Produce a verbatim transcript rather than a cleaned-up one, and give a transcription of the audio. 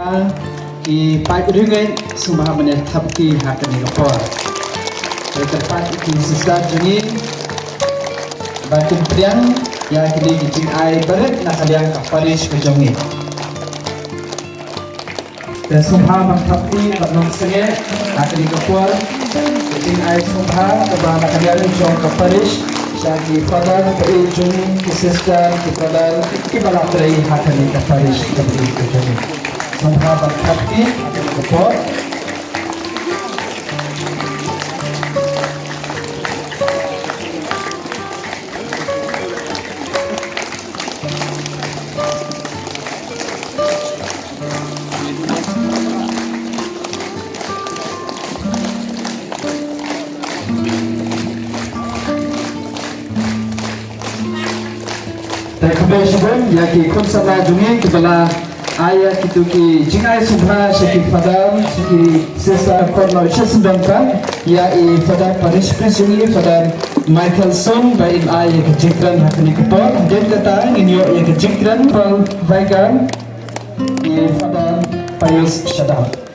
Ki paid riewngeit, sngewbha ban ïa thap kti ha kane ka por. Te kyrpad ïa ki sister jong ngi ba kin pdiang ïa kine ki jingai barit na ka liang ka parish ka jong ngi. Te sngewbha ban thap kti bad nongsngewbha ha kane ka por. Ka jingai sngewbha kaba na ka liang jong ka parish, sha ki father ba ïeit jong ngi, ki sister, ki brother kiba la trei ha kane ka parish ka jong ngi. Sngewbha ban thap kti ha kane ka por. Te khublei shibun ïa ki khun samla jong ngi kiba la ai ïa kito ki jingai sngewbha sha ki father, sha ki sister, khun noh sha syndon ka ïa i father parish priest jong ngi, Father Michael Sung, ba in ai ïa ka jingkren ha kane ka por. Hadien kata ngin ïoh ïa ka jingkren Paul Vicar, i Father Pius Shadap.